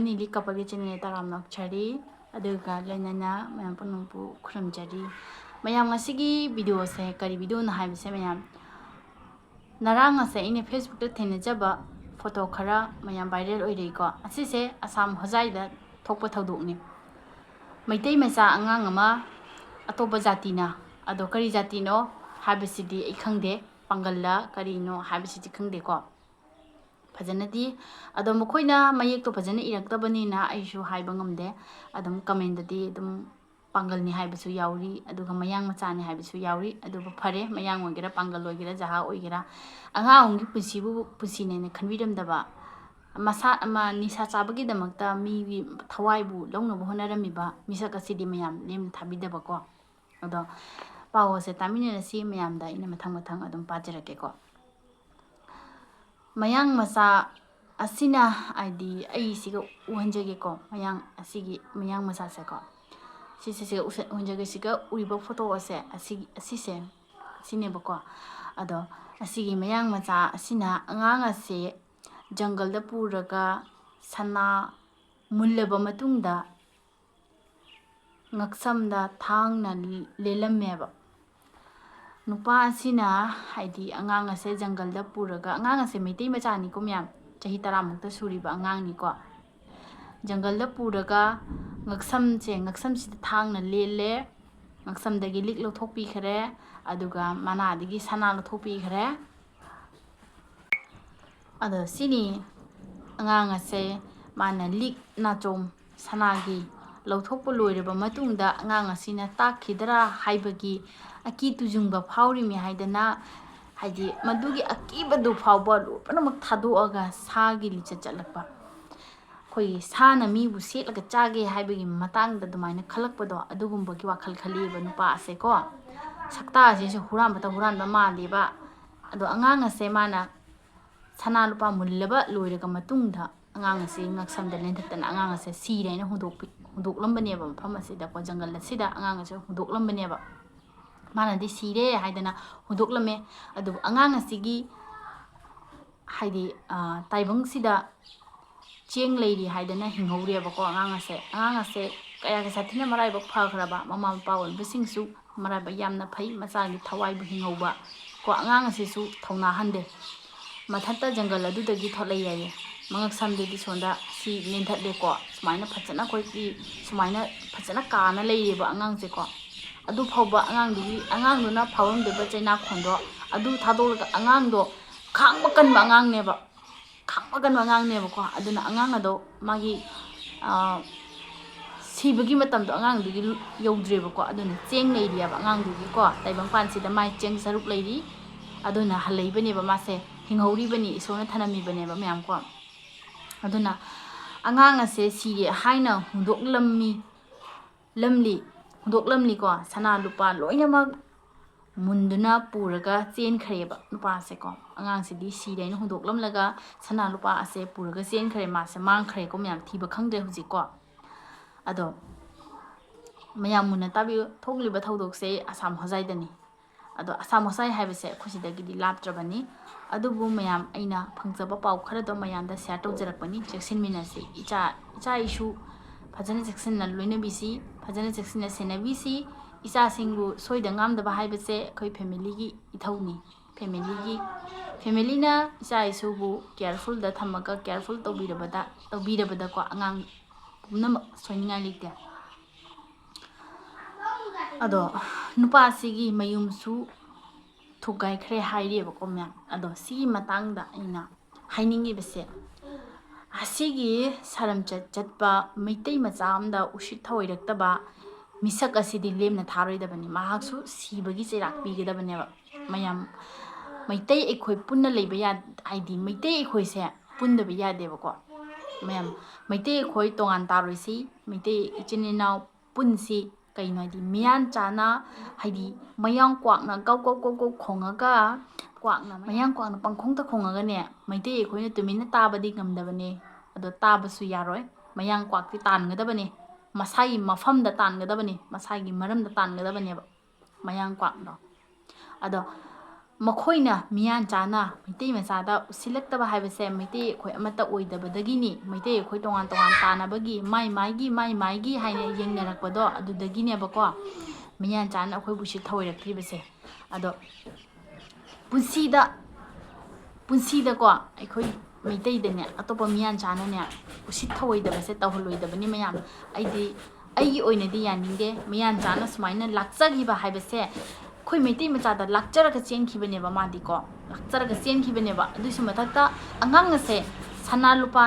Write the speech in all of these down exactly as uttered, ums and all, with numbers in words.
ꯅꯤꯂꯤ ꯀꯄꯜꯒꯤ ꯆꯦꯅꯦꯜꯗ ꯇꯔꯥꯝꯅ ꯑꯣꯛꯆꯔꯤ, ꯑꯗꯨꯒ ꯂꯣꯏꯅꯅ ꯃꯌꯥꯝ ꯄꯨꯝꯅꯃꯛꯄꯨ ꯈꯨꯔꯨꯝꯖꯔꯤ꯫ ꯃꯌꯥꯝ, ꯉꯁꯤꯒꯤ ꯚꯤꯗꯤꯑꯣꯁꯦ ꯀꯔꯤ ꯚꯤꯗꯤꯑꯣꯅꯣ ꯍꯥꯏꯕꯁꯦ, ꯃꯌꯥꯝ, ꯉꯔꯥꯡ ꯑꯁꯦ ꯑꯩꯅ ꯐꯦꯁꯕꯨꯛꯇ ꯊꯦꯡꯅꯖꯕ ꯐꯣꯇꯣ ꯈꯔ ꯃꯌꯥꯝ ꯚꯥꯏꯔꯦꯜ ꯑꯣꯏꯔꯛꯏꯀꯣ꯫ ꯑꯁꯤꯁꯦ ꯑꯁꯥꯝ ꯍꯣꯖꯥꯏꯗ ꯊꯣꯛꯄ ꯊꯧꯗꯣꯛꯅꯤ꯫ ꯃꯩꯇꯩ ꯃꯆꯥ ꯑꯉꯥꯡ ꯑꯃ ꯑꯇꯣꯞꯄ ꯖꯥꯇꯤꯅ, ꯑꯗꯣ ꯀꯔꯤ ꯖꯥꯇꯤꯅꯣ ꯍꯥꯏꯕꯁꯤꯗꯤ ꯑꯩ ꯈꯪꯗꯦ, ꯄꯥꯡꯒꯜꯂ ꯀꯔꯤꯅꯣ ꯍꯥꯏꯕꯁꯤꯗꯤ ꯈꯪꯗꯦꯀꯣ ꯐꯖꯅꯗꯤ꯫ ꯑꯗꯣ ꯃꯈꯣꯏꯅ ꯃꯌꯦꯛꯇꯣ ꯐꯖꯅ ꯏꯔꯛꯇꯕꯅꯤꯅ ꯑꯩꯁꯨ ꯍꯥꯏꯕ ꯉꯝꯗꯦ꯫ ꯑꯗꯨꯝ ꯀꯃꯦꯟꯗꯗꯤ ꯑꯗꯨꯝ ꯄꯥꯡꯒꯜꯅꯤ ꯍꯥꯏꯕꯁꯨ ꯌꯥꯎꯔꯤ, ꯑꯗꯨꯒ ꯃꯌꯥꯡ ꯃꯆꯥꯅꯤ ꯍꯥꯏꯕꯁꯨ ꯌꯥꯎꯔꯤ꯫ ꯑꯗꯨꯕꯨ ꯐꯔꯦ, ꯃꯌꯥꯡ ꯑꯣꯏꯒꯦꯔꯥ, ꯄꯥꯡꯒꯜ ꯑꯣꯏꯒꯦꯔꯥ, ꯖꯍꯥ ꯑꯣꯏꯒꯦꯔꯥ, ꯑꯉꯥꯡ ꯑꯃꯒꯤ ꯄꯨꯟꯁꯤꯕꯨ ꯄꯨꯟꯁꯤꯅꯦꯅ ꯈꯟꯕꯤꯔꯝꯗꯕ, ꯃꯁꯥ ꯑꯃ ꯅꯤꯁꯥ ꯆꯥꯕꯒꯤꯗꯃꯛꯇ ꯃꯤꯒꯤ ꯊꯋꯥꯏꯕꯨ ꯂꯧꯅꯕ ꯍꯣꯠꯅꯔꯝꯃꯤꯕ ꯃꯤꯁꯛ ꯑꯁꯤꯗꯤ ꯃꯌꯥꯝ ꯂꯦꯝꯅ ꯊꯥꯕꯤꯗꯕꯀꯣ꯫ ꯑꯗꯣ ꯄꯥꯎ ꯑꯁꯦ ꯇꯥꯃꯤꯟꯅꯔꯁꯤ, ꯃꯌꯥꯝꯗ ꯑꯩꯅ ꯃꯊꯪ ꯃꯊꯪ ꯑꯗꯨꯝ ꯄꯥꯖꯔꯛꯀꯦꯀꯣ꯫ ꯃꯌꯥꯡ ꯃꯆꯥ ꯑꯁꯤꯅ, ꯍꯥꯏꯗꯤ, ꯑꯩꯁꯤꯒ ꯎꯍꯟꯖꯒꯦꯀꯣ, ꯃꯌꯥꯡ ꯑꯁꯤꯒꯤ ꯃꯌꯥꯡ ꯃꯆꯥꯁꯦꯀꯣ꯫ ꯁꯤꯁꯦ, ꯁꯤꯒ ꯎꯁ-, ꯎꯍꯟꯖꯒꯦ꯫ ꯁꯤꯒ ꯎꯔꯤꯕ ꯐꯣꯇꯣ ꯑꯁꯦ, ꯑꯁꯤ, ꯑꯁꯤꯁꯦ, ꯁꯤꯅꯦꯕꯀꯣ꯫ ꯑꯗꯣ ꯑꯁꯤꯒꯤ ꯃꯌꯥꯡ ꯃꯆꯥ ꯑꯁꯤꯅ ꯑꯉꯥꯡ ꯑꯁꯦ ꯖꯪꯒꯜꯗ ꯄꯨꯔꯒ ꯁꯅꯥ ꯃꯨꯜꯂꯕ ꯃꯇꯨꯡꯗ ꯉꯛꯁꯝꯗ ꯊꯥꯡꯅ ꯂꯦꯜꯂꯝꯃꯦꯕ꯫ ꯅꯨꯄꯥ ꯑꯁꯤꯅ, ꯍꯥꯏꯗꯤ, ꯑꯉꯥꯡ ꯑꯁꯦ ꯖꯪꯒꯜꯗ ꯄꯨꯔꯒ, ꯑꯉꯥꯡ ꯑꯁꯦ ꯃꯩꯇꯩ ꯃꯆꯥꯅꯤꯀꯣ ꯃꯌꯥꯝ, ꯆꯍꯤ ꯇꯔꯥꯃꯨꯛꯇ ꯁꯨꯔꯤꯕ ꯑꯉꯥꯡꯅꯤꯀꯣ꯫ ꯖꯪꯒꯜꯗ ꯄꯨꯔꯒ ꯉꯛꯁꯝꯁꯦ, ꯉꯛꯁꯝꯁꯤꯗ ꯊꯥꯡꯅ ꯂꯦꯜꯂꯦ, ꯉꯛꯁꯝꯗꯒꯤ ꯂꯤꯛ ꯂꯧꯊꯣꯛꯄꯤꯈꯔꯦ, ꯑꯗꯨꯒ ꯃꯅꯥꯗꯒꯤ ꯁꯅꯥ ꯂꯧꯊꯣꯛꯄꯤꯈꯔꯦ꯫ ꯑꯗꯣ ꯁꯤꯅꯤ ꯑꯉꯥꯡ ꯑꯁꯦ, ꯃꯥꯅ ꯂꯤꯛ ꯅꯥꯆꯣꯝ ꯁꯅꯥꯒꯤ ꯂꯧꯊꯣꯛꯄ ꯂꯣꯏꯔꯕ ꯃꯇꯨꯡꯗ ꯑꯉꯥꯡ ꯑꯁꯤꯅ ꯇꯥꯛꯈꯤꯗ꯭ꯔꯥ ꯍꯥꯏꯕꯒꯤ ꯑꯀꯤ ꯇꯨꯖꯨꯡꯕ ꯐꯥꯎꯔꯤꯃꯤ ꯍꯥꯏꯗꯅ, ꯍꯥꯏꯗꯤ, ꯃꯗꯨꯒꯤ ꯑꯀꯤꯕꯗꯨ ꯐꯥꯎꯕ ꯂꯣꯏꯅꯃꯛ ꯊꯥꯗꯣꯛꯑꯒ ꯁꯥꯒꯤ ꯂꯤꯆꯠ ꯆꯠꯂꯛꯄ꯫ ꯑꯩꯈꯣꯏꯒꯤ ꯁꯥꯅ ꯃꯤꯕꯨ ꯁꯦꯠꯂꯒ ꯆꯥꯒꯦ ꯍꯥꯏꯕꯒꯤ ꯃꯇꯥꯡꯗ ꯑꯗꯨꯃꯥꯏꯅ ꯈꯜꯂꯛꯄꯗꯣ, ꯑꯗꯨꯒꯨꯝꯕꯒꯤ ꯋꯥꯈꯜ ꯈꯜꯂꯛꯏꯕ ꯅꯨꯄꯥ ꯑꯁꯦꯀꯣ꯫ ꯁꯛꯇꯥ ꯑꯁꯤꯁꯨ ꯍꯨꯔꯥꯟꯕꯇ ꯍꯨꯔꯥꯟꯕ ꯃꯥꯜꯂꯦꯕ꯫ ꯑꯗꯣ ꯑꯉꯥꯡ ꯑꯁꯦ ꯃꯥꯅ ꯁꯅꯥ ꯂꯨꯄꯥ ꯃꯨꯜꯂꯕ ꯂꯣꯏꯔꯒ ꯃꯇꯨꯡꯗ ꯑꯉꯥꯡ ꯑꯁꯤ ꯉꯛꯁꯝꯗ ꯂꯦꯟꯊꯠꯇꯅ ꯑꯉꯥꯡ ꯑꯁꯦ ꯁꯤꯔꯦ ꯍꯥꯏꯅ ꯍꯨꯟꯗꯣꯛꯄꯤ-, ꯍꯨꯟꯗꯣꯛꯂꯝꯕꯅꯦꯕ, ꯃꯐꯝ ꯑꯁꯤꯗꯀꯣ, ꯖꯪꯒꯜ ꯑꯁꯤꯗ ꯑꯉꯥꯡ ꯑꯁꯦ ꯍꯨꯟꯗꯣꯛꯂꯝꯕꯅꯦꯕ꯫ ꯃꯥꯅꯗꯤ ꯁꯤꯔꯦ ꯍꯥꯏꯗꯅ ꯍꯨꯟꯗꯣꯛꯂꯝꯃꯦ꯫ ꯑꯗꯨꯕꯨ ꯑꯉꯥꯡ ꯑꯁꯤꯒꯤ, ꯍꯥꯏꯗꯤ, ꯑ, ꯇꯥꯏꯕꯪꯁꯤꯗ ꯆꯦꯡ ꯂꯩꯔꯤ ꯍꯥꯏꯗꯅ ꯍꯤꯡꯍꯧꯔꯦꯕꯀꯣ ꯑꯉꯥꯡ ꯑꯁꯦ꯫ ꯑꯉꯥꯡ ꯑꯁꯦ ꯀꯌꯥꯒꯤ ꯁꯥꯊꯤꯅ ꯃꯔꯥꯏꯕꯛ ꯐꯈ꯭ꯔꯕ, ꯃꯃꯥ ꯃꯄꯥ ꯑꯣꯏꯕꯁꯤꯡꯁꯨ ꯃꯔꯥꯏꯕꯛ ꯌꯥꯝꯅ ꯐꯩ, ꯃꯆꯥꯒꯤ ꯊꯋꯥꯏꯕꯨ ꯍꯤꯡꯍꯧꯕ ꯀꯣ꯫ ꯑꯉꯥꯡ ꯑꯁꯤꯁꯨ ꯊꯧꯅꯥ ꯍꯟꯗꯦ꯫ ꯃꯊꯟꯇ ꯖꯪꯒꯜ ꯑꯗꯨꯗꯒꯤ ꯊꯣꯛꯂꯛꯏ ꯍꯥꯏꯌꯦ꯫ ꯃꯉꯛ ꯁꯝꯗꯨꯗꯤ ꯁꯣꯝꯗ ꯁꯤ ꯃꯦꯟꯊꯠꯂꯦꯀꯣ꯫ ꯁꯨꯃꯥꯏꯅ ꯐꯖꯅ ꯑꯩꯈꯣꯏꯒꯤ ꯁꯨꯃꯥꯏꯅ ꯐꯖꯅ ꯀꯥꯅ ꯂꯩꯔꯦꯕ ꯑꯉꯥꯡꯁꯦꯀꯣ꯫ ꯑꯗꯨ ꯐꯥꯎꯕ ꯑꯉꯥꯡꯗꯨꯒꯤ, ꯑꯉꯥꯡꯗꯨꯅ ꯐꯥꯎꯔꯝꯗꯣꯏꯕ ꯆꯩꯅꯥꯈꯣꯟꯗꯣ ꯑꯗꯨ ꯊꯥꯗꯣꯛꯂꯒ ꯑꯉꯥꯡꯗꯣ ꯈꯥꯡꯕ ꯀꯟꯕ ꯑꯉꯥꯡꯅꯦꯕ꯫ ꯈꯥꯡꯕ ꯀꯟꯕ ꯑꯉꯥꯡꯅꯦꯕꯀꯣ꯫ ꯑꯗꯨꯅ ꯑꯉꯥꯡ ꯑꯗꯣ ꯃꯥꯒꯤ, ꯑ, ꯁꯤꯕꯒꯤ ꯃꯇꯝꯗꯣ ꯑꯉꯥꯡꯗꯨꯒꯤ ꯌꯧꯗ꯭ꯔꯦꯕꯀꯣ꯫ ꯑꯗꯨꯅ ꯆꯦꯡ ꯂꯩꯔꯤꯑꯕ ꯑꯉꯥꯡꯗꯨꯒꯤꯀꯣ꯫ ꯇꯥꯏꯕꯪꯄꯥꯟꯁꯤꯗ ꯃꯥꯏ ꯆꯦꯡ ꯆꯔꯨꯛ ꯂꯩꯔꯤ꯫ ꯑꯗꯨꯅ ꯍꯜꯂꯛꯏꯕꯅꯦꯕ ꯃꯥꯁꯦ, ꯍꯤꯡꯍꯧꯔꯤꯕꯅꯤ, ꯏꯁꯣꯔꯅ ꯊꯅꯝꯃꯤꯕꯅꯦꯕ ꯃꯌꯥꯝꯀꯣ꯫ ꯑꯗꯨꯅ ꯑꯉꯥꯡ ꯑꯁꯦ ꯁꯤꯔꯦ ꯍꯥꯏꯅ ꯍꯨꯟꯗꯣꯛꯂꯝꯃꯤ, ꯂꯝꯂꯤ, ꯍꯨꯟꯗꯣꯛꯂꯝꯂꯤꯀꯣ꯫ ꯁꯅꯥ ꯂꯨꯄꯥ ꯂꯣꯏꯅꯃꯛ ꯃꯨꯟꯗꯨꯅ ꯄꯨꯔꯒ ꯆꯦꯟꯈ꯭ꯔꯦꯕ ꯅꯨꯄꯥꯁꯦꯀꯣ꯫ ꯑꯉꯥꯡꯁꯤꯗꯤ ꯁꯤꯔꯦꯅ ꯍꯨꯟꯗꯣꯛꯂꯝꯂꯒ ꯁꯅꯥ ꯂꯨꯄꯥ ꯑꯁꯦ ꯄꯨꯔꯒ ꯆꯦꯟꯈ꯭ꯔꯦ, ꯃꯥꯁꯦ ꯃꯥꯡꯈ꯭ꯔꯦꯀꯣ ꯃꯌꯥꯝ, ꯊꯤꯕ ꯈꯪꯗ꯭ꯔꯦ ꯍꯧꯖꯤꯛꯀꯣ꯫ ꯑꯗꯣ ꯃꯌꯥꯝ ꯃꯨꯟꯅ ꯇꯥꯕꯤꯌꯨ, ꯊꯣꯛꯂꯤꯕ ꯊꯧꯗꯣꯛꯁꯦ ꯑꯁꯥꯝ ꯍꯣꯖꯥꯏꯗꯅꯤ꯫ ꯑꯗꯣ ꯑꯁꯥꯝ ꯍꯣꯖꯥꯏ ꯍꯥꯏꯕꯁꯦ ꯑꯩꯈꯣꯏ ꯁꯤꯗꯒꯤꯗꯤ ꯂꯥꯞꯇ꯭ꯔꯕꯅꯤ꯫ ꯑꯗꯨꯕꯨ ꯃꯌꯥꯝ, ꯑꯩꯅ ꯐꯪꯖꯕ ꯄꯥꯎ ꯈꯔꯗꯣ ꯃꯌꯥꯝꯗ share ꯇꯧꯖꯔꯛꯄꯅꯤ꯫ ꯆꯦꯛꯁꯤꯟꯃꯤꯟꯅꯁꯤ꯫ ꯏꯆꯥ, ꯏꯆꯥ ꯏꯁꯨ ꯐꯖꯅ ꯆꯦꯛꯁꯤꯟꯅ ꯂꯣꯏꯅꯕꯤꯁꯤ, ꯐꯖꯅ ꯆꯦꯛꯁꯤꯟꯅ ꯁꯦꯟꯅꯕꯤꯁꯤ꯫ ꯏꯆꯥꯁꯤꯡꯕꯨ ꯁꯣꯏꯗ ꯉꯥꯝꯗꯕ ꯍꯥꯏꯕꯁꯦ ꯑꯩꯈꯣꯏ familyꯒꯤ ꯏꯊꯧꯅꯤ꯫ Familyꯒꯤ, familyꯅ ꯏꯆꯥ ꯏꯁꯨꯕꯨ carefulꯗ ꯊꯝꯃꯒ, careful ꯇꯧꯕꯤꯔꯕꯗ, ꯇꯧꯕꯤꯔꯕꯗꯀꯣ ꯑꯉꯥꯡ ꯄꯨꯝꯅꯃꯛ ꯁꯣꯏꯅꯤꯡꯉꯥꯏ ꯂꯩꯇꯦ꯫ ꯑꯗꯣ ꯅꯨꯄꯥꯁꯤꯒꯤ ꯃꯌꯨꯝꯁꯨ ꯊꯨꯒꯥꯏꯈ꯭ꯔꯦ ꯍꯥꯏꯔꯤꯑꯕꯀꯣ ꯃꯌꯥꯝ꯫ ꯑꯗꯣ ꯁꯤꯒꯤ ꯃꯇꯥꯡꯗ ꯑꯩꯅ ꯍꯥꯏꯅꯤꯡꯉꯤꯕꯁꯦ, ꯑꯁꯤꯒꯤ ꯁꯥꯔꯝꯆꯠ ꯆꯠꯄ ꯃꯩꯇꯩ ꯃꯆꯥ ꯑꯃꯗ ꯎꯁꯤꯠ ꯊꯑꯣꯏꯔꯛꯇꯕ ꯃꯤꯁꯛ ꯑꯁꯤꯗꯤ ꯂꯦꯝꯅ ꯊꯥꯔꯣꯏꯗꯕꯅꯤ꯫ ꯃꯍꯥꯛꯁꯨ ꯁꯤꯕꯒꯤ ꯆꯩꯔꯥꯛ ꯄꯤꯒꯗꯕꯅꯦꯕ꯫ ꯃꯌꯥꯝ, ꯃꯩꯇꯩ ꯑꯩꯈꯣꯏ ꯄꯨꯟꯅ ꯂꯩꯕ ꯌꯥ-, ꯍꯥꯏꯗꯤ ꯃꯩꯇꯩ ꯑꯩꯈꯣꯏꯁꯦ ꯄꯨꯟꯗꯕ ꯌꯥꯗꯦꯕꯀꯣ꯫ ꯃꯌꯥꯝ, ꯃꯩꯇꯩ ꯑꯩꯈꯣꯏ ꯇꯣꯉꯥꯟ ꯇꯥꯔꯣꯏꯁꯤ, ꯃꯩꯇꯩ ꯏꯆꯤꯟ ꯏꯅꯥꯎ ꯄꯨꯟꯁꯤ꯫ ꯀꯩꯅꯣ ꯍꯥꯏꯗꯤ ꯃꯤꯌꯥꯟ ꯆꯥꯅ, ꯍꯥꯏꯗꯤ ꯃꯌꯥꯡ ꯀ꯭ꯋꯥꯛꯅ ꯀꯧ ꯀꯧ ꯀꯧ ꯀꯧ ꯈꯣꯡꯉꯒ, ꯀ꯭ꯋꯥꯛꯅ, ꯃꯌꯥꯡ ꯀ꯭ꯋꯥꯛꯅ ꯄꯪꯈꯣꯡꯗ ꯈꯣꯡꯉꯒꯅꯦ, ꯃꯩꯇꯩ ꯑꯩꯈꯣꯏꯅ ꯇꯨꯃꯤꯟꯅ ꯇꯥꯕꯗꯤ ꯉꯝꯗꯕꯅꯦ꯫ ꯑꯗꯣ ꯇꯥꯕꯁꯨ ꯌꯥꯔꯣꯏ꯫ ꯃꯌꯥꯡ ꯀ꯭ꯋꯥꯛꯇꯤ ꯇꯥꯟꯒꯗꯕꯅꯦ, ꯃꯁꯥꯒꯤ ꯃꯐꯝꯗ ꯇꯥꯟꯒꯗꯕꯅꯦ, ꯃꯁꯥꯒꯤ ꯃꯔꯝꯗ ꯇꯥꯟꯒꯗꯕꯅꯦꯕ ꯃꯌꯥꯡ ꯀ꯭ꯋꯥꯛꯗꯣ꯫ ꯑꯗꯣ ꯃꯈꯣꯏꯅ, ꯃꯤꯌꯥꯟꯆꯥꯅ ꯃꯩꯇꯩ ꯃꯆꯥꯗ ꯎꯁꯤꯜꯂꯛꯇꯕ ꯍꯥꯏꯕꯁꯦ ꯃꯩꯇꯩ ꯑꯩꯈꯣꯏ ꯑꯃꯠꯇ ꯑꯣꯏꯗꯕꯗꯒꯤꯅꯤ꯫ ꯃꯩꯇꯩ ꯑꯩꯈꯣꯏ ꯇꯣꯉꯥꯟ ꯇꯣꯉꯥꯟ ꯇꯥꯅꯕꯒꯤ, ꯃꯥꯏ ꯃꯥꯏꯒꯤ, ꯃꯥꯏ ꯃꯥꯏꯒꯤ ꯍꯥꯏꯅ ꯌꯦꯡꯅꯔꯛꯄꯗꯣ ꯑꯗꯨꯗꯒꯤꯅꯦꯕꯀꯣ ꯃꯤꯌꯥꯟꯆꯥꯅ ꯑꯩꯈꯣꯏꯕꯨ ꯎꯁꯤꯠ ꯊꯧꯑꯣꯏꯔꯛꯇ꯭ꯔꯤꯕꯁꯦ꯫ ꯑꯗꯣ ꯄꯨꯟꯁꯤꯗ, ꯄꯨꯟꯁꯤꯗꯀꯣ ꯑꯩꯈꯣꯏ ꯃꯩꯇꯩꯗꯅꯦ ꯑꯇꯣꯞꯄ ꯃꯤꯌꯥꯟꯆꯥꯅꯅꯦ ꯎꯁꯤꯠ ꯊꯧꯑꯣꯏꯗꯕꯁꯦ ꯇꯧꯍꯜꯂꯣꯏꯗꯕꯅꯤ ꯃꯌꯥꯝ꯫ ꯑꯩꯗꯤ, ꯑꯩꯒꯤ ꯑꯣꯏꯅꯗꯤ ꯌꯥꯅꯤꯡꯗꯦ꯫ ꯃꯤꯌꯥꯟꯆꯥꯅ ꯁꯨꯃꯥꯏꯅ ꯂꯥꯛꯆꯈꯤꯕ ꯍꯥꯏꯕꯁꯦ ꯑꯩꯈꯣꯏ ꯃꯩꯇꯩ ꯃꯆꯥꯗ ꯂꯥꯛꯆꯔꯒ ꯆꯦꯟꯈꯤꯕꯅꯦꯕ ꯃꯥꯗꯤꯀꯣ, ꯂꯥꯛꯆꯔꯒ ꯆꯦꯟꯈꯤꯕꯅꯦꯕ꯫ ꯑꯗꯨꯏꯁꯨ ꯃꯊꯛꯇ ꯑꯉꯥꯡ ꯑꯁꯦ ꯁꯅꯥ ꯂꯨꯄꯥ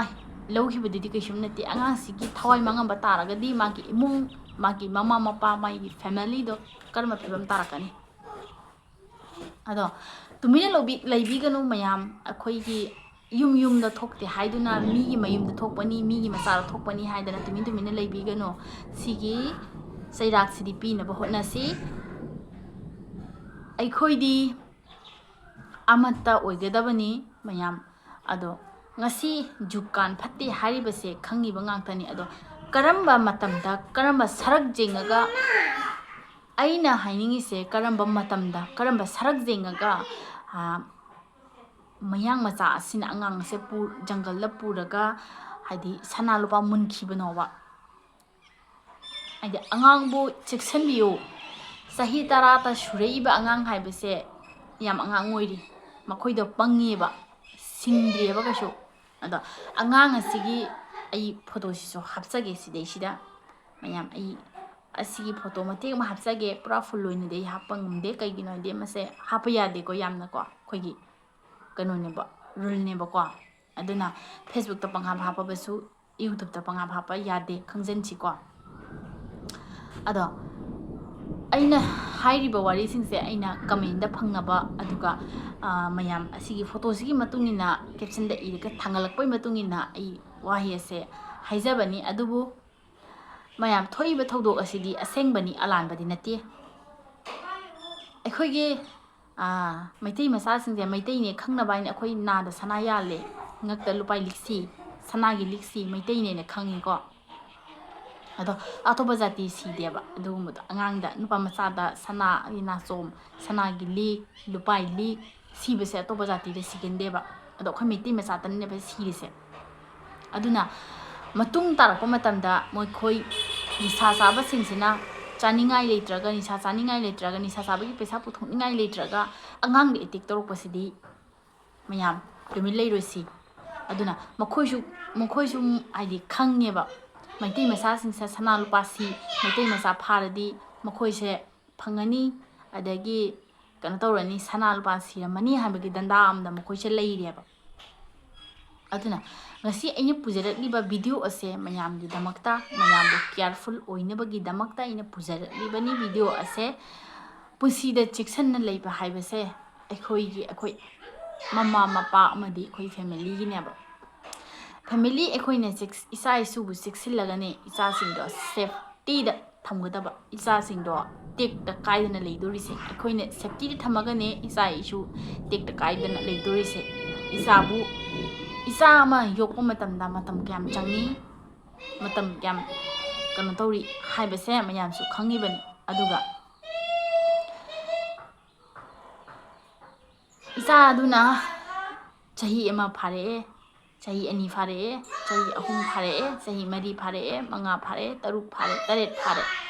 ꯂꯧꯈꯤꯕꯗꯨꯗꯤ ꯀꯩꯁꯨꯝ ꯅꯠꯇꯦ꯫ ꯑꯉꯥꯡꯁꯤꯒꯤ ꯊꯋꯥꯏ ꯃꯥꯡꯉꯝꯕ ꯇꯥꯔꯒꯗꯤ ꯃꯥꯒꯤ ꯏꯃꯨꯡ, ꯃꯥꯒꯤ ꯃꯃꯥ ꯃꯄꯥ, ꯃꯥꯒꯤ ꯐꯦꯃꯤꯂꯤꯗꯣ ꯀꯔꯝꯕ ꯐꯤꯕꯝ ꯇꯥꯔꯛꯀꯅꯤ? ꯑꯗꯣ ꯇꯨꯃꯤꯟꯅ ꯂꯧꯕꯤ-, ꯂꯩꯕꯤꯒꯅꯨ ꯃꯌꯥꯝ꯫ ꯑꯩꯈꯣꯏꯒꯤ ꯌꯨꯝ ꯌꯨꯝꯗ ꯊꯣꯛꯇꯦ ꯍꯥꯏꯗꯨꯅ, ꯃꯤꯒꯤ ꯃꯌꯨꯝꯗ ꯊꯣꯛꯄꯅꯤ, ꯃꯤꯒꯤ ꯃꯆꯥꯗ ꯊꯣꯛꯄꯅꯤ ꯍꯥꯏꯗꯅ ꯇꯨꯃꯤꯟ ꯇꯨꯃꯤꯟꯅ ꯂꯩꯕꯤꯒꯅꯨ꯫ ꯁꯤꯒꯤ ꯆꯩꯔꯥꯛꯁꯤꯗꯤ ꯄꯤꯅꯕ ꯍꯣꯠꯅꯁꯤ꯫ ꯑꯩꯈꯣꯏꯗꯤ ꯑꯃꯠꯇ ꯑꯣꯏꯒꯗꯕꯅꯤ ꯃꯌꯥꯝ꯫ ꯑꯗꯣ ꯉꯁꯤ ꯖꯨꯛꯀꯥꯟ ꯐꯠꯇꯦ ꯍꯥꯏꯔꯤꯕꯁꯦ ꯈꯪꯉꯤꯕ ꯉꯥꯛꯇꯅꯤ꯫ ꯑꯗꯣ ꯀꯔꯝꯕ ꯃꯇꯝꯗ, ꯀꯔꯝꯕ ꯁꯔꯛ ꯌꯦꯡꯉꯒ, ꯑꯩꯅ ꯍꯥꯏꯅꯤꯡꯉꯤꯁꯦ ꯀꯔꯝꯕ ꯃꯇꯝꯗ, ꯀꯔꯝꯕ ꯁꯔꯛ ꯌꯦꯡꯉꯒ, ꯑꯥ, ꯃꯌꯥꯡ ꯃꯆꯥ ꯑꯁꯤꯅ ꯑꯉꯥꯡ ꯑꯁꯦ ꯄꯨ-, ꯖꯪꯒꯜꯗ ꯄꯨꯔꯒ, ꯍꯥꯏꯗꯤ, ꯁꯅꯥ ꯂꯨꯄꯥ ꯃꯨꯟꯈꯤꯕꯅꯣꯕ? ꯍꯥꯏꯗꯤ, ꯑꯉꯥꯡꯕꯨ ꯆꯦꯛꯁꯤꯟꯕꯤꯌꯨ꯫ ꯆꯍꯤ ꯇꯔꯥꯇ ꯁꯨꯔꯛꯏꯕ ꯑꯉꯥꯡ ꯍꯥꯏꯕꯁꯦ ꯌꯥꯝ ꯑꯉꯥꯡ ꯑꯣꯏꯔꯤ꯫ ꯃꯈꯣꯏꯗꯣ ꯄꯪꯉꯤꯕ, ꯁꯤꯡꯗ꯭ꯔꯤꯕ ꯀꯩꯁꯨ꯫ ꯑꯗꯣ ꯑꯉꯥꯡ ꯑꯁꯤꯒꯤ ꯑꯩ ꯐꯣꯇꯣꯁꯤꯁꯨ ꯍꯥꯞꯆꯒꯦ ꯁꯤꯗꯩꯁꯤꯗ꯫ ꯃꯌꯥꯝ, ꯑꯩ ꯑꯁꯤꯒꯤ ꯐꯣꯇꯣ ꯃꯇꯦꯛ ꯑꯃ ꯍꯥꯞꯆꯒꯦ꯫ ꯄꯨꯔꯥ ꯐꯨꯜ ꯑꯣꯏꯅꯗꯤ ꯑꯩ ꯍꯥꯞꯄ ꯉꯝꯗꯦ꯫ ꯀꯩꯒꯤꯅꯣ ꯍꯥꯏꯗꯤ ꯃꯁꯦ ꯍꯥꯞꯄ ꯌꯥꯗꯦꯀꯣ, ꯌꯥꯝꯅꯀꯣ꯫ ꯑꯩꯈꯣꯏꯒꯤ ꯀꯩꯅꯣꯅꯦꯕ, ꯔꯨꯜꯅꯦꯕꯀꯣ꯫ ꯑꯗꯨꯅ ꯐꯦꯁꯕꯨꯛꯇ ꯄꯪꯍꯥꯞ ꯍꯥꯞꯄꯕꯁꯨ ꯌꯨꯇꯨꯕꯇ ꯄꯪꯍꯥꯞ ꯍꯥꯞꯄ ꯌꯥꯗꯦ, ꯈꯪꯖꯟꯁꯤꯀꯣ꯫ ꯑꯗꯣ ꯑꯩꯅ ꯍꯥꯏꯔꯤꯕ ꯋꯥꯔꯤꯁꯤꯡꯁꯦ ꯑꯩꯅ ꯀꯃꯦꯟꯗ ꯐꯪꯅꯕ, ꯑꯗꯨꯒ, ꯑꯥ, ꯃꯌꯥꯝ ꯑꯁꯤꯒꯤ ꯐꯣꯇꯣꯁꯤꯒꯤ ꯃꯇꯨꯡ ꯏꯟꯅ, ꯀꯦꯞꯁꯟꯗ ꯏꯔꯒ ꯊꯥꯡꯒꯠꯂꯛꯄꯒꯤ ꯃꯇꯨꯡ ꯏꯟꯅ ꯑꯩ ꯋꯥꯍꯩ ꯑꯁꯦ ꯍꯥꯏꯖꯕꯅꯤ꯫ ꯑꯗꯨꯕꯨ ꯃꯌꯥꯝ, ꯊꯣꯛꯏꯕ ꯊꯧꯗꯣꯛ ꯑꯁꯤꯗꯤ ꯑꯁꯦꯡꯕꯅꯤ, ꯑꯂꯥꯟꯕꯗꯤ ꯅꯠꯇꯦ꯫ ꯑꯩꯈꯣꯏꯒꯤ, ꯑꯥ, ꯃꯩꯇꯩ ꯃꯆꯥꯁꯤꯡꯁꯦ ꯃꯩꯇꯩꯅꯦ ꯈꯪꯅꯕ ꯍꯥꯏꯅ ꯑꯩꯈꯣꯏ ꯅꯥꯗ ꯁꯅꯥ ꯌꯥꯜꯂꯦ, ꯉꯛꯇ ꯂꯨꯄꯥ ꯂꯤꯛꯁꯤ, ꯁꯅꯥꯒꯤ ꯂꯤꯛꯁꯤ, ꯃꯩꯇꯩꯅꯦꯅ ꯈꯪꯉꯤꯀꯣ꯫ ꯑꯗꯣ ꯑꯇꯣꯞꯄ ꯖꯥꯇꯤ ꯁꯤꯗꯦꯕ ꯑꯗꯨꯒꯨꯝꯕꯗꯣ꯫ ꯑꯉꯥꯡꯗ, ꯅꯨꯄꯥ ꯃꯆꯥꯗ ꯁꯅꯥꯒꯤ ꯅꯥꯆꯣꯝ, ꯁꯅꯥꯒꯤ ꯂꯤꯛ, ꯂꯨꯄꯥꯒꯤ ꯂꯤꯛ ꯁꯤꯕꯁꯦ ꯑꯇꯣꯞꯄ ꯖꯥꯇꯤꯗ ꯁꯤꯒꯟꯗꯦꯕ꯫ ꯑꯗꯣ ꯑꯩꯈꯣꯏ ꯃꯩꯇꯩ ꯃꯆꯥꯇꯅꯦꯕ ꯁꯤꯔꯤꯁꯦ꯫ ꯑꯗꯨꯅ ꯃꯇꯨꯡ ꯇꯥꯔꯛꯄ ꯃꯇꯝꯗ ꯃꯈꯣꯏ ꯅꯤꯁꯥ ꯆꯥꯕꯁꯤꯡꯁꯤꯅ ꯆꯥꯅꯤꯡꯉꯥꯏ ꯂꯩꯇ꯭ꯔꯒ, ꯅꯤꯁꯥ ꯆꯥꯅꯤꯡꯉꯥꯏ ꯂꯩꯇ꯭ꯔꯒ, ꯅꯤꯁꯥ ꯆꯥꯕꯒꯤ ꯄꯩꯁꯥ ꯄꯨꯊꯣꯛꯅꯤꯡꯉꯥꯏ ꯂꯩꯇ꯭ꯔꯒ ꯑꯉꯥꯡꯗ attack ꯇꯧꯔꯛꯄꯁꯤꯗꯤ ꯃꯌꯥꯝ ꯇꯨꯃꯤꯟ ꯂꯩꯔꯣꯏꯁꯤ꯫ ꯑꯗꯨꯅ ꯃꯈꯣꯏꯁꯨ, ꯃꯈꯣꯏꯁꯨ ꯍꯥꯏꯗꯤ ꯈꯪꯉꯦꯕ, ꯃꯩꯇꯩ ꯃꯆꯥꯁꯤꯡꯁꯦ ꯁꯅꯥ ꯂꯨꯄꯥ ꯁꯤ, ꯃꯩꯇꯩ ꯃꯆꯥ ꯐꯥꯔꯗꯤ ꯃꯈꯣꯏꯁꯦ ꯐꯪꯉꯅꯤ, ꯑꯗꯒꯤ ꯀꯩꯅꯣ ꯇꯧꯔꯅꯤ, ꯁꯅꯥ ꯂꯨꯄꯥ ꯁꯤꯔꯝꯃꯅꯤ ꯍꯥꯏꯕꯒꯤ ꯙꯟꯗꯥ ꯑꯃꯗ ꯃꯈꯣꯏꯁꯦ ꯂꯩꯔꯦꯕ꯫ ꯑꯗꯨꯅ ꯉꯁꯤ ꯑꯩꯅ ꯄꯨꯖꯔꯛꯂꯤꯕ video ꯑꯁꯦ ꯃꯌꯥꯝꯒꯤꯗꯃꯛꯇ, ꯃꯌꯥꯝꯕꯨ careful ꯑꯣꯏꯅꯕꯒꯤꯗꯃꯛꯇ ꯑꯩꯅ ꯄꯨꯖꯔꯛꯂꯤꯕꯅꯤ video ꯑꯁꯦ꯫ ꯄꯨꯟꯁꯤꯗ ꯆꯦꯛꯁꯤꯟꯅ ꯂꯩꯕ ꯍꯥꯏꯕꯁꯦ ꯑꯩꯈꯣꯏꯒꯤ, ꯑꯩꯈꯣꯏ ꯃꯃꯥ ꯃꯄꯥ ꯑꯃꯗꯤ ꯑꯩꯈꯣꯏ familyꯒꯤꯅꯦꯕ꯫ Family ꯑꯩꯈꯣꯏꯅ ꯆꯦꯛꯁ-, ꯏꯆꯥ ꯏꯁꯨꯕꯨ ꯆꯦꯛꯁꯤꯜꯂꯒꯅꯦ ꯏꯆꯥꯁꯤꯡꯗꯣ safetyꯗ ꯊꯝꯒꯗꯕ, ꯏꯆꯥꯁꯤꯡꯗꯣ ꯇꯦꯛꯇ ꯀꯥꯏꯗꯅ ꯂꯩꯗꯣꯔꯤꯁꯦ꯫ ꯑꯩꯈꯣꯏꯅ safetyꯗ ꯊꯝꯃꯒꯅꯦ ꯏꯆꯥ ꯏꯁꯨ ꯇꯦꯛꯇ ꯀꯥꯏꯗꯅ ꯂꯩꯗꯣꯔꯤꯁꯦ꯫ ꯏꯆꯥꯕꯨ, ꯏꯆꯥ ꯑꯃ ꯌꯣꯛꯄ ꯃꯇꯝꯗ ꯃꯇꯝ ꯀꯌꯥꯝ ꯆꯪꯉꯤ, ꯃꯇꯝ ꯀꯌꯥꯝ ꯀꯩꯅꯣ ꯇꯧꯔꯤ ꯍꯥꯏꯕꯁꯦ ꯃꯌꯥꯝꯁꯨ ꯈꯪꯉꯤꯕꯅꯤ꯫ ꯑꯗꯨꯒ ꯏꯆꯥ ꯑꯗꯨꯅ ꯆꯍꯤ ꯑꯃ ꯐꯥꯔꯛꯑꯦ, ꯆꯍꯤ ꯑꯅꯤ ꯐꯥꯔꯛꯑꯦ, ꯆꯍꯤ ꯑꯍꯨꯝ ꯐꯥꯔꯛꯑꯦ, ꯆꯍꯤ ꯃꯔꯤ ꯐꯥꯔꯛꯑꯦ, ꯃꯉꯥ ꯐꯥꯔꯛꯑꯦ, ꯇꯔꯨꯛ ꯐꯥꯔꯦ, ꯇꯔꯦꯠ ꯐꯥꯔꯦ꯫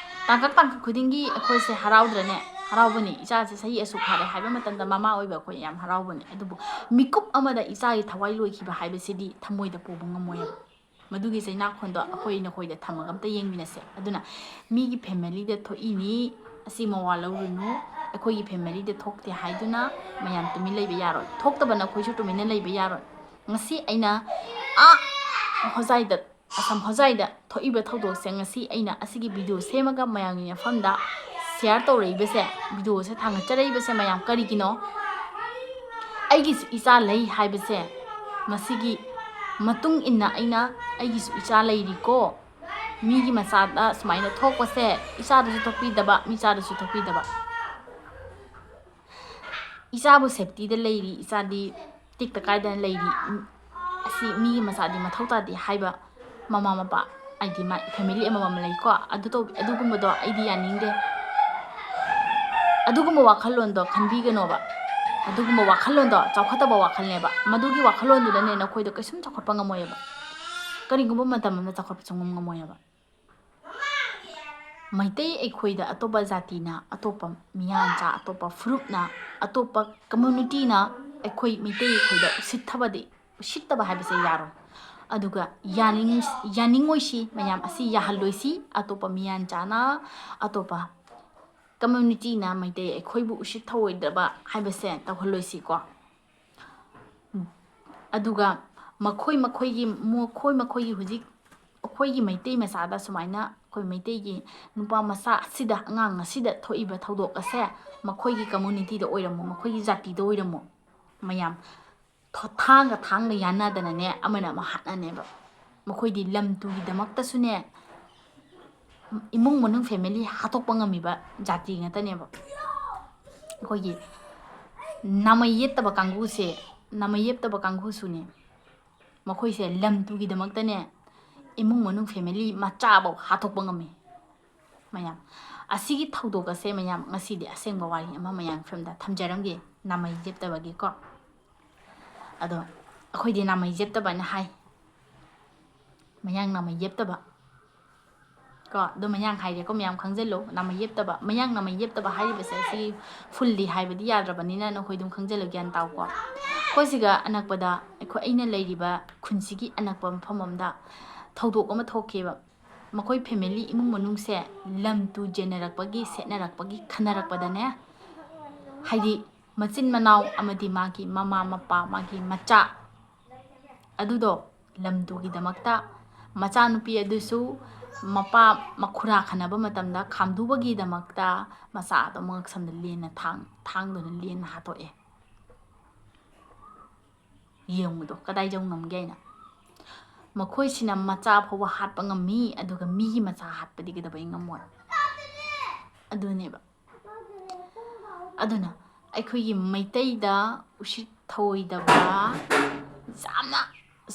ꯇꯥꯡꯀꯛ ꯇꯥꯡꯀꯛ ꯈꯨꯗꯤꯡꯒꯤ ꯑꯩꯈꯣꯏꯁꯦ ꯍꯔꯥꯎꯗ꯭ꯔꯅꯦ? ꯍꯔꯥꯎꯕꯅꯤ꯫ ꯏꯆꯥꯁꯦ ꯆꯍꯤ ꯑꯁꯨꯛ ꯐꯥꯔꯦ ꯍꯥꯏꯕ ꯃꯇꯝꯗ ꯃꯃꯥ ꯑꯣꯏꯕ ꯑꯩꯈꯣꯏ ꯌꯥꯝ ꯍꯔꯥꯎꯕꯅꯤ꯫ ꯑꯗꯨꯕꯨ ꯃꯤꯀꯨꯞ ꯑꯃꯗ ꯏꯆꯥꯒꯤ ꯊꯋꯥꯏ ꯂꯣꯏꯈꯤꯕ ꯍꯥꯏꯕꯁꯤꯗꯤ ꯊꯃꯣꯏꯗ ꯄꯨꯕ ꯉꯝꯃꯣꯏꯕ꯫ ꯃꯗꯨꯒꯤ ꯆꯩꯅꯥꯈꯣꯟꯗꯣ ꯑꯩꯈꯣꯏ ꯅꯈꯣꯏꯗ ꯊꯝꯃꯒ ꯑꯝꯇ ꯌꯦꯡꯃꯤꯟꯅꯁꯦ꯫ ꯑꯗꯨꯅ ꯃꯤꯒꯤ familyꯗ ꯊꯣꯛꯏꯅꯤ, ꯑꯁꯤ ꯃꯋꯥ ꯂꯧꯔꯨꯅꯨ꯫ ꯑꯩꯈꯣꯏꯒꯤ familyꯗ ꯊꯣꯛꯇꯦ ꯍꯥꯏꯗꯨꯅ ꯃꯌꯥꯝ ꯇꯨꯃꯤꯟ ꯂꯩꯕ ꯌꯥꯔꯣꯏ꯫ ꯊꯣꯛꯇꯕ ꯅꯈꯣꯏꯁꯨ ꯇꯨꯃꯤꯟꯅ ꯂꯩꯕ ꯌꯥꯔꯣꯏ꯫ ꯉꯁꯤ ꯑꯩꯅ ꯑꯥ ꯍꯣꯖꯥꯏꯗ, ꯑꯁꯝ ꯍꯣꯖꯥꯏꯗ ꯊꯣꯛꯏꯕ ꯊꯧꯗꯣꯛꯁꯦ ꯉꯁꯤ ꯑꯩꯅ ꯑꯁꯤꯒꯤ video ꯁꯦꯝꯃꯒ ꯃꯌꯥꯝꯒꯤ ꯃꯐꯝꯗ share ꯇꯧꯔꯛꯏꯕꯁꯦ, videoꯁꯦ ꯊꯥꯡꯒꯠꯆꯔꯛꯏꯕꯁꯦ ꯃꯌꯥꯝ ꯀꯔꯤꯒꯤꯅꯣ? ꯑꯩꯒꯤꯁꯨ ꯏꯆꯥ ꯂꯩ ꯍꯥꯏꯕꯁꯦ, ꯃꯁꯤꯒꯤ ꯃꯇꯨꯡ ꯏꯟꯅ ꯑꯩꯅ ꯑꯩꯒꯤꯁꯨ ꯏꯆꯥ ꯂꯩꯔꯤꯀꯣ꯫ ꯃꯤꯒꯤ ꯃꯆꯥꯗ ꯁꯨꯃꯥꯏꯅ ꯊꯣꯛꯄꯁꯦ ꯏꯆꯥꯗꯁꯨ ꯊꯣꯛꯄꯤꯗꯕ, ꯃꯤꯆꯥꯗꯁꯨ ꯊꯣꯛꯄꯤꯗꯕ꯫ ꯏꯆꯥꯕꯨ safetyꯗ ꯂꯩꯔꯤ, ꯏꯆꯥꯗꯤ ꯇꯦꯛꯇ ꯀꯥꯏꯗꯅ ꯂꯩꯔꯤ, ꯑꯁꯤ ꯃꯤꯒꯤ ꯃꯆꯥꯗꯤ ꯃꯊꯧ ꯇꯥꯗꯦ ꯍꯥꯏꯕ ꯃꯃꯥ ꯃꯄꯥ ꯍꯥꯏꯗꯤ ꯃꯥ ꯐꯦꯃꯤꯂꯤ ꯑꯃꯃꯝ ꯂꯩꯀꯣ, ꯑꯗꯨ ꯇꯧ-, ꯑꯗꯨꯒꯨꯝꯕꯗꯣ ꯑꯩꯗꯤ ꯌꯥꯅꯤꯡꯗꯦ꯫ ꯑꯗꯨꯒꯨꯝꯕ ꯋꯥꯈꯜꯂꯣꯟꯗꯣ ꯈꯟꯕꯤꯒꯅꯣꯕ꯫ ꯑꯗꯨꯒꯨꯝꯕ ꯋꯥꯈꯜꯂꯣꯟꯗꯣ ꯆꯥꯎꯈꯠꯇꯕ ꯋꯥꯈꯜꯅꯦꯕ꯫ ꯃꯗꯨꯒꯤ ꯋꯥꯈꯜꯂꯣꯟꯗꯨꯅꯅꯦ ꯅꯈꯣꯏꯗꯣ ꯀꯩꯁꯨꯝ ꯆꯥꯎꯈꯠꯄ ꯉꯝꯃꯣꯏꯑꯕ꯫ ꯀꯔꯤꯒꯨꯝꯕ ꯃꯇꯝ ꯑꯃꯗ ꯆꯥꯎꯈꯠꯄ ꯁꯨꯡꯉꯝ ꯉꯝꯃꯣꯏꯑꯕ꯫ ꯃꯩꯇꯩ ꯑꯩꯈꯣꯏꯗ ꯑꯇꯣꯞꯄ ꯖꯥꯇꯤꯅ, ꯑꯇꯣꯞꯄ ꯃꯤꯌꯥꯟꯆꯥ, ꯑꯇꯣꯞꯄ ꯐꯨꯔꯨꯞꯅ, ꯑꯇꯣꯞꯄ ꯀꯝꯃ꯭ꯌꯨꯅꯤꯇꯤꯅ ꯑꯩꯈꯣꯏ ꯃꯩꯇꯩ ꯑꯩꯈꯣꯏꯗ ꯎꯁꯤꯠꯊꯕꯗꯤ, ꯎꯁꯤꯠꯇꯕ ꯍꯥꯏꯕꯁꯦ ꯌꯥꯔꯣꯏ꯫ ꯑꯗꯨꯒ ꯌꯥꯅꯤꯡ-, ꯌꯥꯅꯤꯡꯉꯣꯏꯁꯤ, ꯃꯌꯥꯝ ꯑꯁꯤ ꯌꯥꯍꯜꯂꯣꯏꯁꯤ꯫ ꯑꯇꯣꯞꯄ ꯃꯤꯌꯥꯟꯆꯥꯅ, ꯑꯇꯣꯞꯄ ꯀꯝꯃ꯭ꯌꯨꯅꯤꯇꯤꯅ ꯃꯩꯇꯩ ꯑꯩꯈꯣꯏꯕꯨ ꯎꯁꯤꯠ ꯊꯧꯑꯣꯏꯗꯕ ꯍꯥꯏꯕꯁꯦ ꯇꯧꯍꯜꯂꯣꯏꯁꯤꯀꯣ꯫ ꯑꯗꯨꯒ ꯃꯈꯣꯏ ꯃꯈꯣꯏꯒꯤ, ꯃꯈꯣꯏ ꯃꯈꯣꯏꯒꯤ ꯍꯧꯖꯤꯛ ꯑꯩꯈꯣꯏꯒꯤ ꯃꯩꯇꯩ ꯃꯆꯥꯗ ꯁꯨꯃꯥꯏꯅ, ꯑꯩꯈꯣꯏ ꯃꯩꯇꯩꯒꯤ ꯅꯨꯄꯥ ꯃꯆꯥ ꯑꯁꯤꯗ, ꯑꯉꯥꯡ ꯑꯁꯤꯗ ꯊꯣꯛꯏꯕ ꯊꯧꯗꯣꯛ ꯑꯁꯦ ꯃꯈꯣꯏꯒꯤ ꯀꯝꯃ꯭ꯌꯨꯅꯤꯇꯤꯗ ꯑꯣꯏꯔꯝꯃꯣ, ꯃꯈꯣꯏꯒꯤ ꯖꯥꯇꯤꯗ ꯑꯣꯏꯔꯝꯃꯣ, ꯃꯌꯥꯝ ꯊꯣ-, ꯊꯥꯡꯒ ꯊꯥꯡꯒ ꯌꯥꯟꯅꯗꯅꯅꯦ, ꯑꯃꯅ ꯑꯃ ꯍꯥꯠꯅꯅꯦꯕ꯫ ꯃꯈꯣꯏꯗꯤ ꯂꯝ ꯇꯨꯒꯤꯗꯃꯛꯇꯁꯨꯅꯦ, ꯏꯃꯨꯡ ꯃꯅꯨꯡ ꯐꯦꯃꯤꯂꯤ ꯍꯥꯠꯇꯣꯛꯄ ꯉꯝꯃꯤꯕ ꯖꯥꯇꯤ ꯉꯥꯛꯇꯅꯦꯕ꯫ ꯑꯩꯈꯣꯏꯒꯤ ꯅꯥꯃꯩ ꯌꯦꯠꯇꯕ ꯀꯥꯡꯕꯨꯁꯦ, ꯅꯥꯃꯩ ꯌꯦꯠꯇꯕ ꯀꯥꯡꯕꯨꯁꯨꯅꯦ, ꯃꯈꯣꯏꯁꯦ ꯂꯝ ꯇꯨꯒꯤꯗꯃꯛꯇꯅꯦ, ꯏꯃꯨꯡ ꯃꯅꯨꯡ ꯐꯦꯃꯤꯂꯤ ꯃꯆꯥꯐꯧ ꯍꯥꯠꯇꯣꯛꯄ ꯉꯝꯃꯤ꯫ ꯃꯌꯥꯝ, ꯑꯁꯤꯒꯤ ꯊꯧꯗꯣꯛ ꯑꯁꯦ ꯃꯌꯥꯝ, ꯉꯁꯤꯗꯤ ꯑꯁꯦꯡꯕ ꯋꯥꯔꯤ ꯑꯃ ꯃꯌꯥꯝ ꯐꯤꯂꯝꯗ ꯊꯝꯖꯔꯝꯒꯦ, ꯅꯥꯃꯩ ꯌꯦꯞꯇꯕꯒꯤꯀꯣ꯫ ꯑꯗꯣ ꯑꯩꯈꯣꯏꯗꯤ ꯅꯥꯃꯩ ꯌꯦꯞꯇꯕꯅ ꯍꯥꯏ, ꯃꯌꯥꯡ ꯅꯥꯃꯩ ꯌꯦꯞꯇꯕ ꯀꯣ꯫ ꯑꯗꯣ ꯃꯌꯥꯡ ꯍꯥꯏꯔꯦꯀꯣ, ꯃꯌꯥꯝ ꯈꯪꯖꯤꯜꯂꯨ, ꯅꯥꯃꯩ ꯌꯦꯞꯇꯕ, ꯃꯌꯥꯡ ꯅꯥꯃꯩ ꯌꯦꯞꯇꯕ ꯍꯥꯏꯔꯤꯕꯁꯦ ꯁꯤ ꯐꯨꯜꯗꯤ ꯍꯥꯏꯕꯗꯤ ꯌꯥꯗ꯭ꯔꯕꯅꯤꯅ ꯅꯈꯣꯏ ꯑꯗꯨꯝ ꯈꯪꯖꯤꯜꯂꯨ, ꯒ꯭ꯌꯥꯟ ꯇꯥꯎꯀꯣ꯫ ꯑꯩꯈꯣꯏ ꯁꯤꯒ ꯑꯅꯛꯄꯗ, ꯑꯩꯈꯣꯏ, ꯑꯩꯅ ꯂꯩꯔꯤꯕ ꯈꯨꯟꯁꯤꯒꯤ ꯑꯅꯛꯄ ꯃꯐꯝ ꯑꯃꯗ ꯊꯧꯗꯣꯛ ꯑꯃ ꯊꯣꯛꯈꯤꯕ꯫ ꯃꯈꯣꯏ ꯐꯦꯃꯤꯂꯤ, ꯏꯃꯨꯡ ꯃꯅꯨꯡꯁꯦ ꯂꯝ ꯇꯨ ꯌꯦꯟꯅꯔꯛꯄꯒꯤ, ꯁꯦꯠꯅꯔꯛꯄꯒꯤ, ꯈꯟꯅꯔꯛꯄꯗꯅꯦ, ꯍꯥꯏꯗꯤ ꯃꯆꯤꯟ ꯃꯅꯥꯎ ꯑꯃꯗꯤ ꯃꯥꯒꯤ ꯃꯃꯥ ꯃꯄꯥ, ꯃꯥꯒꯤ ꯃꯆꯥ ꯑꯗꯨꯗꯣ ꯂꯝ ꯇꯨꯒꯤꯗꯃꯛꯇ ꯃꯆꯥꯅꯨꯄꯤ ꯑꯗꯨꯁꯨ ꯃꯄꯥ ꯃꯈꯨꯔꯥ ꯈꯟꯅꯕ ꯃꯇꯝꯗ ꯈꯥꯝꯗꯨꯕꯒꯤꯗꯃꯛꯇ ꯃꯆꯥꯗꯣ ꯃꯉꯛꯁꯝꯗ ꯂꯦꯟꯅ ꯊꯥꯡ-, ꯊꯥꯡꯗꯨꯅ ꯂꯦꯟꯅ ꯍꯥꯠꯇꯣꯛꯑꯦ꯫ ꯌꯦꯡꯉꯨꯗꯣ, ꯀꯗꯥꯏ ꯌꯧ ꯉꯝꯒꯦ ꯍꯥꯏꯅ꯫ ꯃꯈꯣꯏꯁꯤꯅ ꯃꯆꯥ ꯐꯥꯎꯕ ꯍꯥꯠꯄ ꯉꯝꯃꯤ, ꯑꯗꯨꯒ ꯃꯤꯒꯤ ꯃꯆꯥ ꯍꯥꯠꯄꯗꯤ ꯀꯩꯗꯧꯕꯩ ꯉꯝꯃꯣꯏ? ꯑꯗꯨꯅꯦꯕ꯫ ꯑꯗꯨꯅ ꯑꯩꯈꯣꯏꯒꯤ ꯃꯩꯇꯩꯗ ꯎꯁꯤꯠ ꯊꯧꯑꯣꯏꯗꯕ ꯌꯥꯝꯅ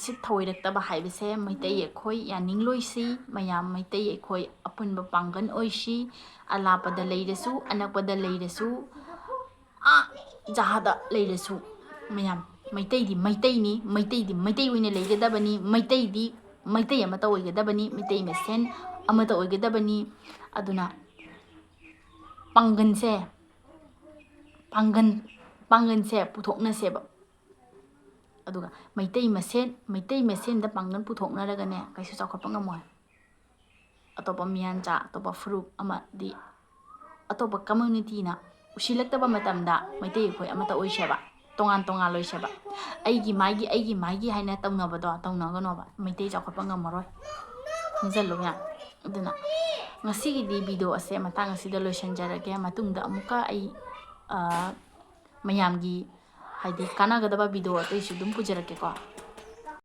ꯁꯤ ꯊꯧꯑꯣꯏꯔꯛꯇꯕ ꯍꯥꯏꯕꯁꯦ ꯃꯩꯇꯩ ꯑꯩꯈꯣꯏ ꯌꯥꯅꯤꯡꯂꯣꯏꯁꯤ꯫ ꯃꯌꯥꯝ ꯃꯩꯇꯩ ꯑꯩꯈꯣꯏ ꯑꯄꯨꯟꯕ ꯄꯥꯡꯒꯜ ꯑꯣꯏꯁꯤ꯫ ꯑꯂꯥꯞꯄꯗ ꯂꯩꯔꯁꯨ, ꯑꯅꯛꯄꯗ ꯂꯩꯔꯁꯨ, ꯑꯥ ꯖꯍꯥꯗ ꯂꯩꯔꯁꯨ, ꯃꯌꯥꯝ ꯃꯩꯇꯩꯗꯤ ꯃꯩꯇꯩꯅꯤ꯫ ꯃꯩꯇꯩꯗꯤ ꯃꯩꯇꯩ ꯑꯣꯏꯅ ꯂꯩꯒꯗꯕꯅꯤ꯫ ꯃꯩꯇꯩꯗꯤ ꯃꯩꯇꯩ ꯑꯃꯠꯇ ꯑꯣꯏꯒꯗꯕꯅꯤ꯫ ꯃꯩꯇꯩ ꯃꯁꯦꯟ ꯑꯃꯠꯇ ꯑꯣꯏꯒꯗꯕꯅꯤ꯫ ꯑꯗꯨꯅ ꯄꯥꯡꯒꯟꯁꯦ, ꯄꯥꯡꯒꯟ, ꯄꯥꯡꯒꯟꯁꯦ ꯄꯨꯊꯣꯛꯅꯁꯦꯕ꯫ ꯑꯗꯨꯒ ꯃꯩꯇꯩ ꯃꯁꯦꯟ, ꯃꯩꯇꯩ ꯃꯁꯦꯟꯗ ꯄꯥꯡꯒꯜ ꯄꯨꯊꯣꯛꯅꯔꯒꯅꯦ, ꯀꯩꯁꯨ ꯆꯥꯎꯈꯠꯄ ꯉꯝꯃꯣꯏ꯫ ꯑꯇꯣꯞꯄ ꯃꯤꯌꯥꯟꯆꯥ, ꯑꯇꯣꯞꯄ ꯐꯨꯔꯨꯞ ꯑꯃꯗꯤ ꯑꯇꯣꯞꯄ communityꯅ ꯎꯁꯤꯜꯂꯛꯇꯕ ꯃꯇꯝꯗ ꯃꯩꯇꯩ ꯑꯩꯈꯣꯏ ꯑꯃꯠꯇ ꯑꯣꯏꯁꯦꯕ, ꯇꯣꯉꯥꯟ ꯇꯣꯉꯥꯟ ꯂꯣꯏꯁꯦꯕ꯫ ꯑꯩꯒꯤ ꯃꯥꯒꯤ, ꯑꯩꯒꯤ ꯃꯥꯒꯤ ꯍꯥꯏꯅ ꯇꯧꯅꯕꯗꯣ ꯇꯧꯅꯒꯅꯣꯕ, ꯃꯩꯇꯩ ꯆꯥꯎꯈꯠꯄ ꯉꯝꯃꯔꯣꯏ, ꯈꯪꯖꯜꯂꯨ ꯃꯌꯥꯝ꯫ ꯑꯗꯨꯅ ꯉꯁꯤꯒꯤꯗꯤ video ꯑꯁꯦ ꯃꯇꯥꯡ ꯑꯁꯤꯗ ꯂꯣꯏꯁꯤꯟꯖꯔꯒꯦ꯫ ꯃꯇꯨꯡꯗ ꯑꯃꯨꯛꯀ ꯑꯩ, ꯑ, ꯃꯌꯥꯝꯒꯤ, ꯍꯥꯏꯗꯤ, ꯀꯥꯟꯅꯒꯗꯕ video ꯑꯇꯩꯁꯨ ꯑꯗꯨꯝ ꯄꯨꯖꯔꯛꯀꯦꯀꯣ꯫